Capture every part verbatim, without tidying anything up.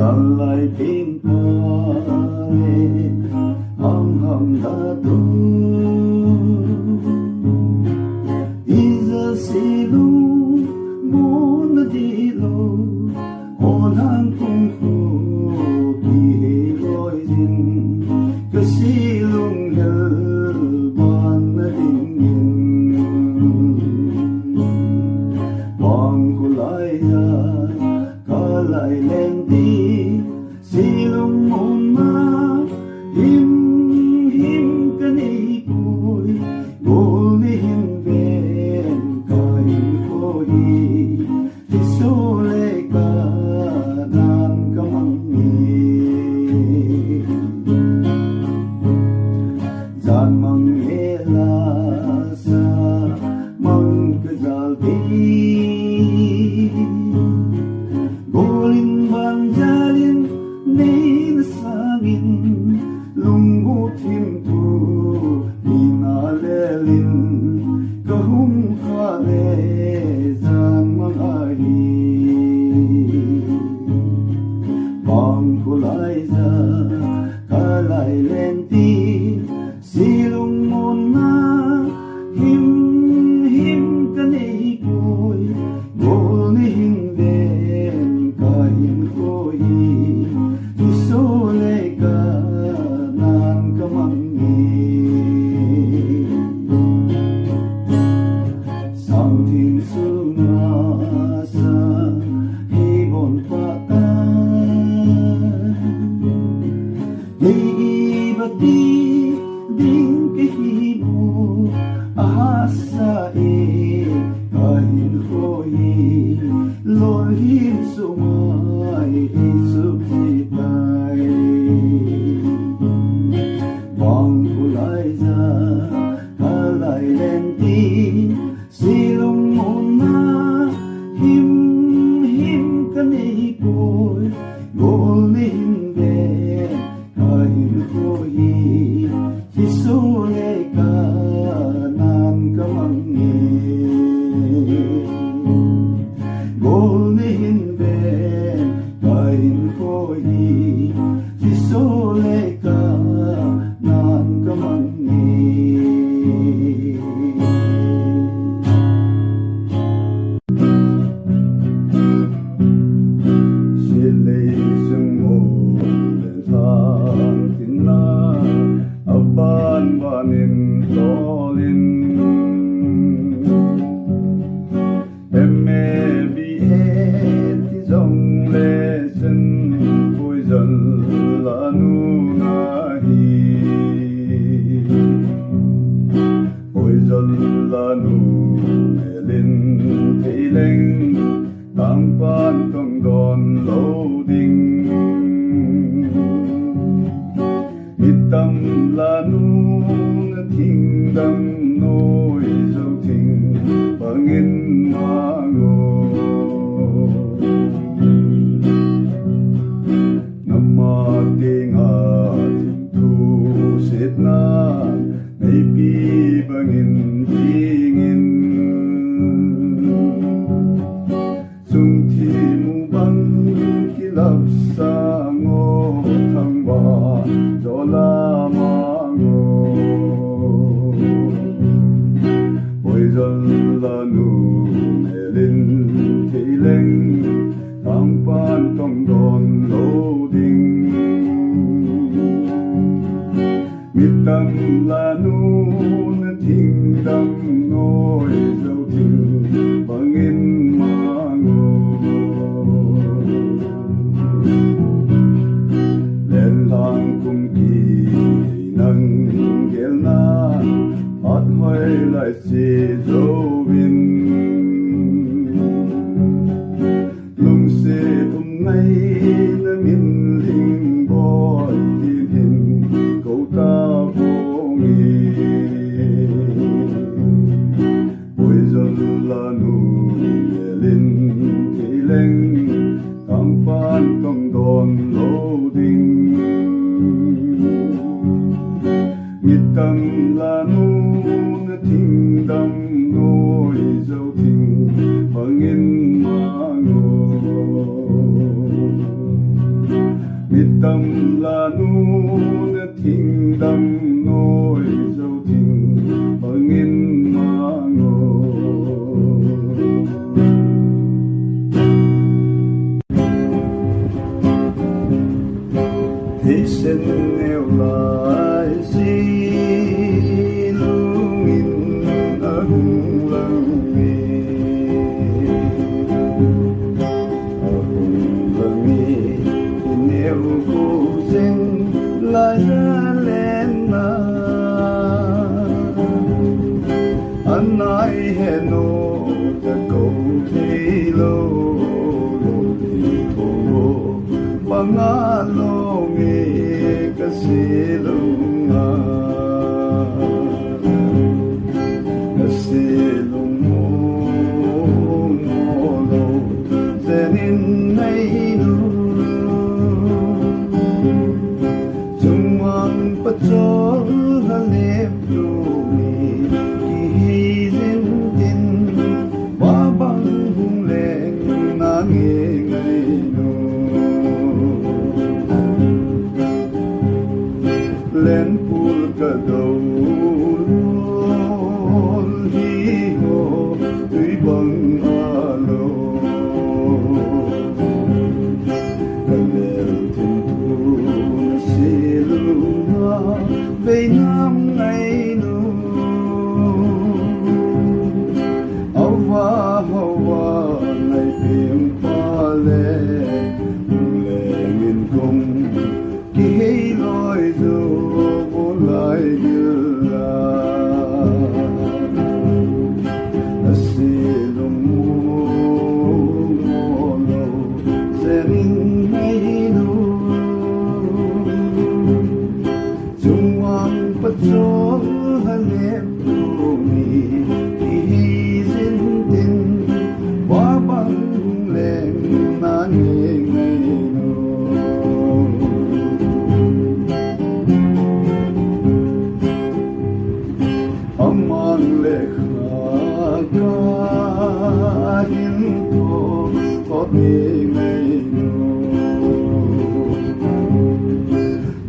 Alai ping pale, ham ham da tu. Iza silung mun di lo, ho lang kung ko di he loi din. Ka silung hel ban na ding in. Bang ko lai ya, ka lai leng di, silung mun ma, him, him ka nei poi, gol ni hin ven ka hin ko hi, Jesu le ka nan ka mang ni. Jan mang he la sa mang ka jal di. Golin van jalin nei na sangin, lunggu thim tu ni na lelin, ka hung kha le jan mang ahi. Bang ko lai ja, ka lai leng di, silung mun na, him, him ka nei poi, gol ni hin ven ka hin ko hi, Jesu le ka nan ka mang ni. Sang thing sunga sa hi bon pa ta. Dei i ba ti ding ka hi mo, a ha sa e ka hin ko hi, lol hin sumai i suk ji tai. Bang ko lai ja, ka lai leng di, silung mun na, him, him ka nei poi, gol ni hin ven ka hin ko hi, Jesu le ka nan ka mang ni. Gol ni hin ven ka hin ko hi, Jesu le ka nan ka mang ni. Silei sung mo le thang tin na, a ban ban in tolin. M A B A ti jong le sen poi jol la nu na hi. Poi jol la nu melin thei leng, tang pan tong don lo ding. Mitam la nu na thing dang noi zo thing bangin ma ngo. Nama tinga thim thu sit na nei pi bangin dingin. Sung thi mu bang kilap sa ngo thang ba jo la ma ngo. Poi jol la nu melin thei leng, tang pan tong don lo ding. Mitam la nu na thing dang noi zo thing bangin ma ngo. Len lang kum ki nang gel na, at hoi lai si zo vin. Lungset um ngai na min ling boi tin hin ko ta bong e. Poi jol la nu melin thei leng, tang pan tong don lo ding. Mitam la nu na thing dang noi zo thing bangin ma ngo. Dam lanu na thing dam noi zo thing bangin mango. Theisen neo lai si lungin ahung lang e. Ahung lang e, ineo ko jeng lai a len na. Anai heno ta ko thei lo, lo ti ko lo. Banga lo nge ka se lung a, ka se lung mo, mo lo, zenin nei lu. Chungmang pachol ha lep lu ni, kihei zin tin, Babang hung leng na nge ngai nu. Lengpul ka do lul hi ho tui bang a lo. Ka lel thim thu na si lung a vei nam ngai nu. Ava hava ngai ping pa le, lengin kong kihei loi zo vo lai dil la. Asi lung mo lo, zenin ngai nu. Chungmang pachol ha lep lu ni, kihei zin tin, babang leng na nge ngai nu. Amang le kha ka hin tho, tho ni ngai nu.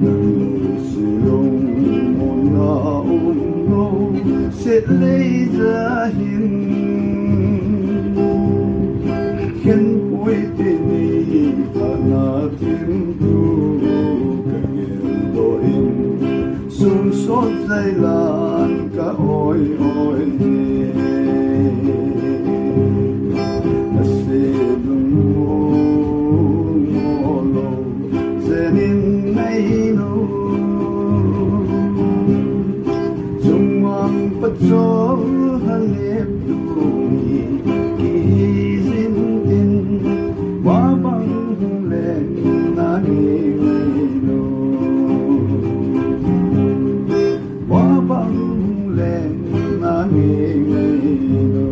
Nang lo si lung mun a um lo, se lei za hin. Khen pui ti ni ta na thim tu ka gel do in. Sum sot zai lan ka oi oi ni. Na se lung mo lo, zenin ngai nu. Chungmang pachol ha lep lu ni, kihei zin tin, babang leng na nge ngai nu. Babang leng na nge ngai nu.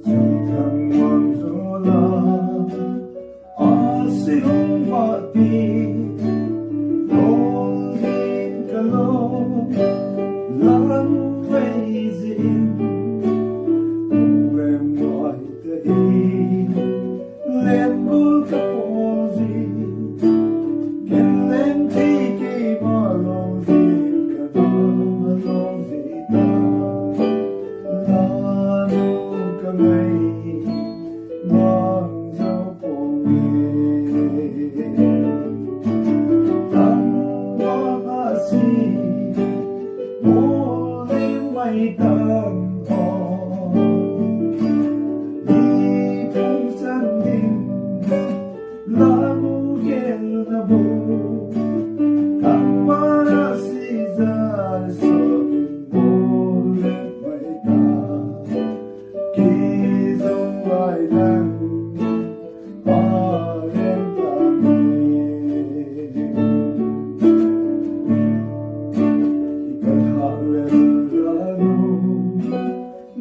Chang thang wang zo la, a si hung va ti, lol hin ka lo, la mu vei zin, u em wai ta i, lem gol ka pol zin, ken lem ti kei ma lo zin, ka da lo zin ta, la nu ka ngai. Mang zo pong e. Tang wa ma si, mo le mai tang pong. Ni pung san din, la mu gel na bu. Tang wa na si za so, mo le mai tang. Ki zong lai lang, pa leng ta ni. Ki kan ha leng la nu,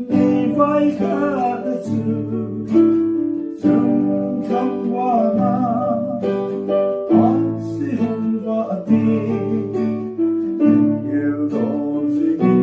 ni vai ka na chu, chung kam wa na, a si hung va ti, gel do si ni.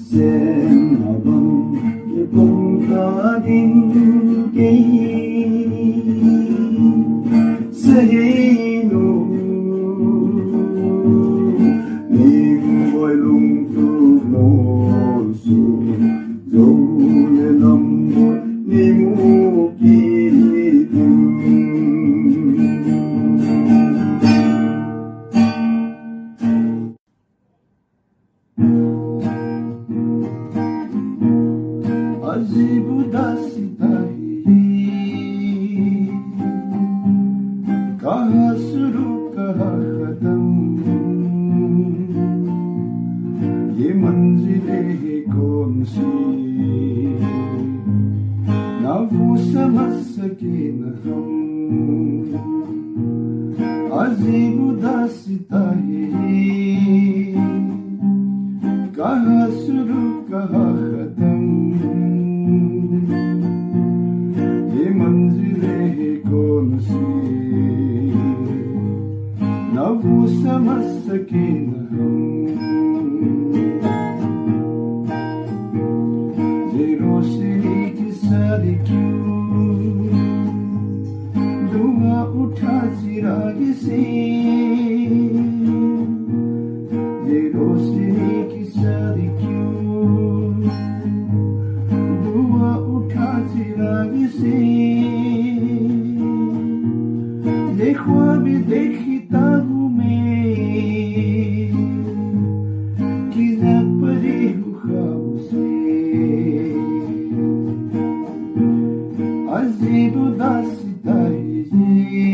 Sen abang kipon ta ding kei sahei nu. Ning boi lungtup mo su zo le lam mo ni mu ki ding. अजीब उदासी ताही, कहाँ शुरू कहाँ खत्म, ये मंजिलें हैं कौन सी, ना वो समझ सके ना हम। अजीब उदासी ताही, कहाँ शुरू कहाँ खत्म, ये मंजिलें हैं कौन सी, ना वो समझ सके ना हम। ये रोशनी की सारी क्यों दुआ उठा चिराग से, ये रोशनी की सारी क्यों दुआ उठा चिराग से, ये ख्वाब देखता हूँ मैं कि जाग पड़ी हूँ ख्वाब से। अजीब उदासी ताही ये,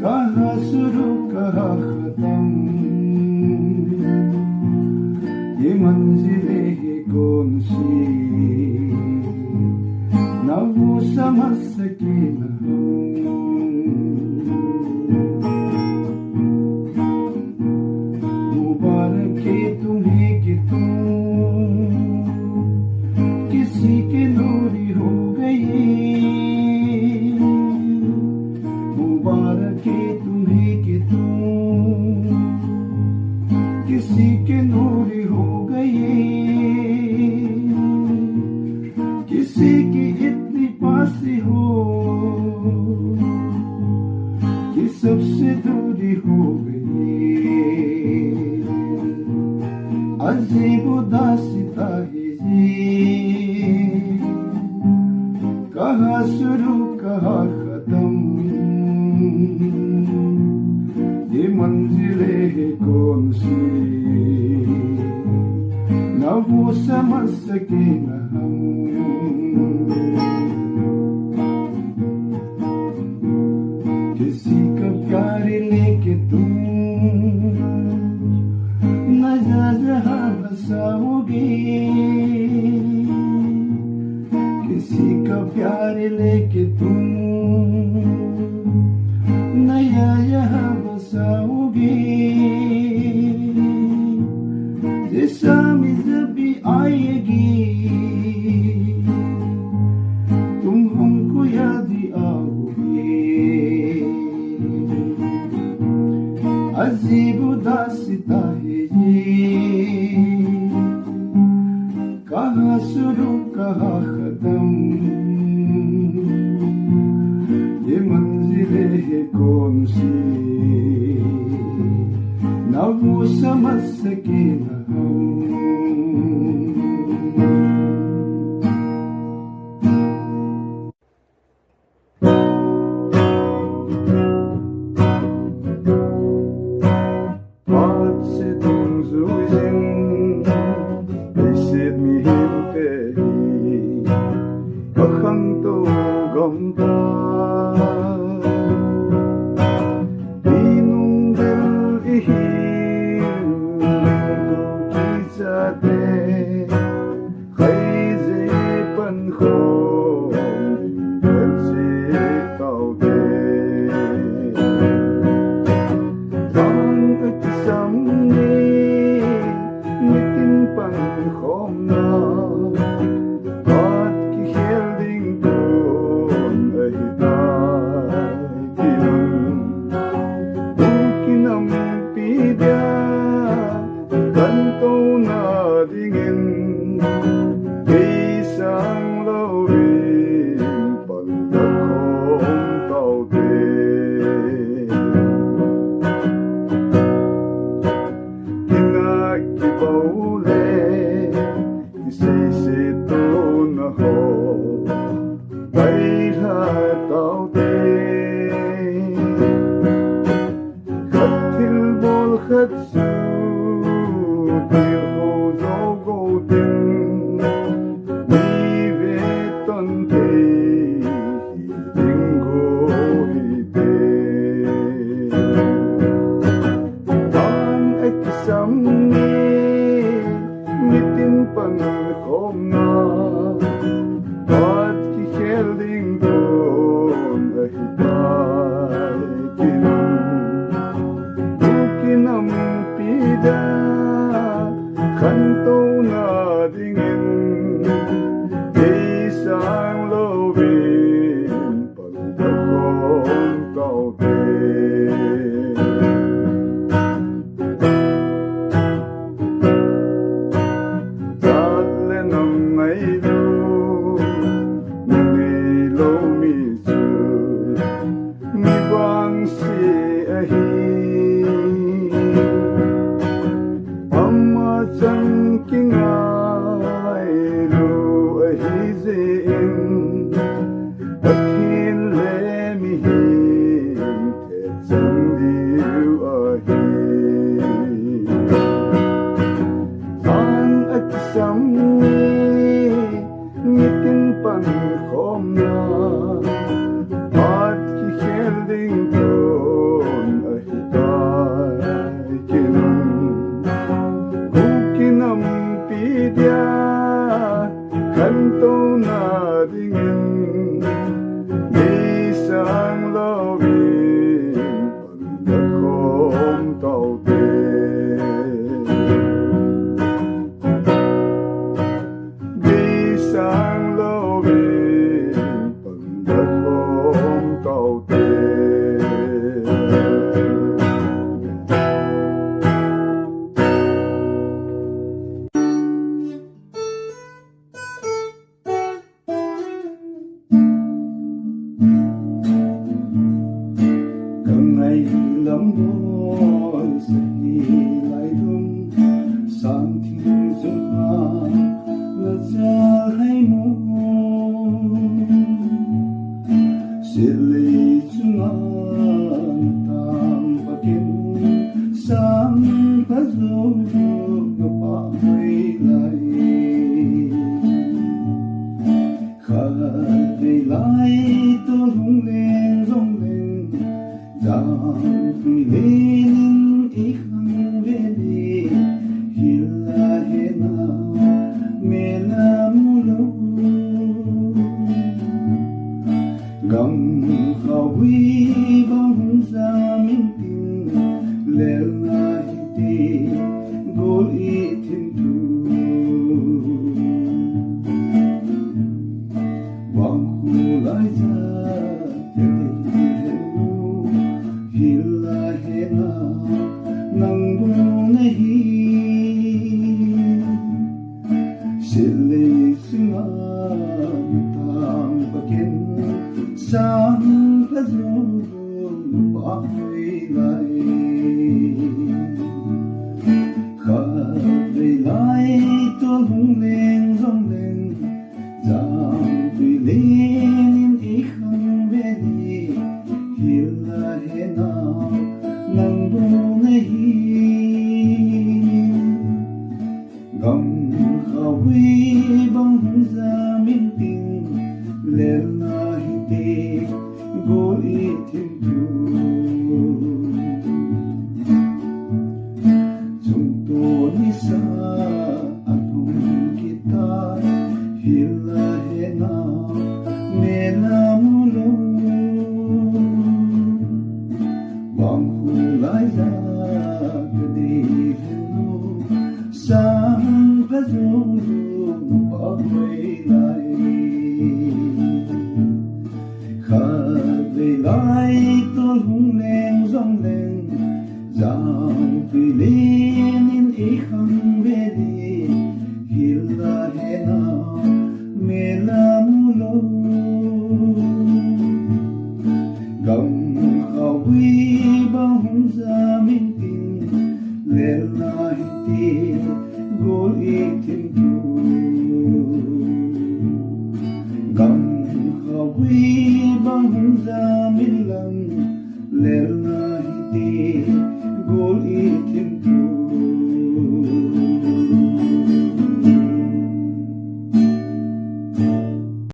कहाँ शुरू कहाँ खत्म, ये मंजिलें हैं कौन सी, ना वो समझ सके ना हम। मुबारक है तुम्हें कि तुम किसी के नूरी हो गई। मुबारक है तुम्हें कि तुम किसी के नूरी हो गई। किसी की इतनी पास हो कि सबसे दूरी हो गई। अजीब उदासी ताही ये, कहाँ शुरू कहाँ खत्म, ये मंजिलें हैं कौन सी, ना वो समझ सके ना हम। किसी का प्यार लेके तुम नया जहां बसाओगे, किसी का प्यार लेके तुम नया यहाँ बसाओगे। ये शाम जब भी आएगी, तुम हमको याद आओगे। अजीब उदासी ताही ये, कहाँ शुरू कहाँ खत्म, ये मंजिलें हैं कौन सी, ना वो समझ सके ना हम। Phat se dungjuiyin, leiset mihem te hi, akhangtou gamta. Inung bel ihiu, Kuki chate. Kibol le kiseiset tona ho, pailha taute. Khat thilbol khat chu tilkhou jou go tin, mi ve ton thei hi ding go hite. An akisam ni, nitin pankhomna, phat kikhel ding kon ahitai kin. Kuki nampi dia khantouna dingin, kei sang louvin pan takhom taute. Jat le nam ngailu nanei lou mi chu mi vangse ahi. Ama chang kingailu ahi jeh in, Pathen le mihem thep chang diu ahi. An akisam ni, nitin pankhomna, phat kikhel ding kon ahitai kin. Kuki nampi dia khantouna dingin, kei sang louvin pan takhom taute. Kei sang louvin pan takhom taute. Ka ngailam boi sahi lai lum, sang thing sung a na jal hai mo. Silei chunga na tam pakin, sang ka zo ka pa hoi lai. Khatvei lai tolhung leng jong leng, jangtui lenin i khang ve le, hila hena mela mu lou. Gam khawi bang hung jam intin, lelna hiti gol i thim thu. Vangkhu lai ja te te hi hen u, hila hena nang bou nahi. Silei singa tang pakin, sang ka zo pa hoi lai. Khatvei lai tolhung leng jong leng, jangtui lenin i khang ve le, hila hena nang bou nahi. Gam khawi bang hung jam intin, lelna hiti gol i thim thu. Chungto nisa a thum kit ta, hila hena mela mu lou. Vangkhu lai ja ka dei hen u, sang ka zo lou.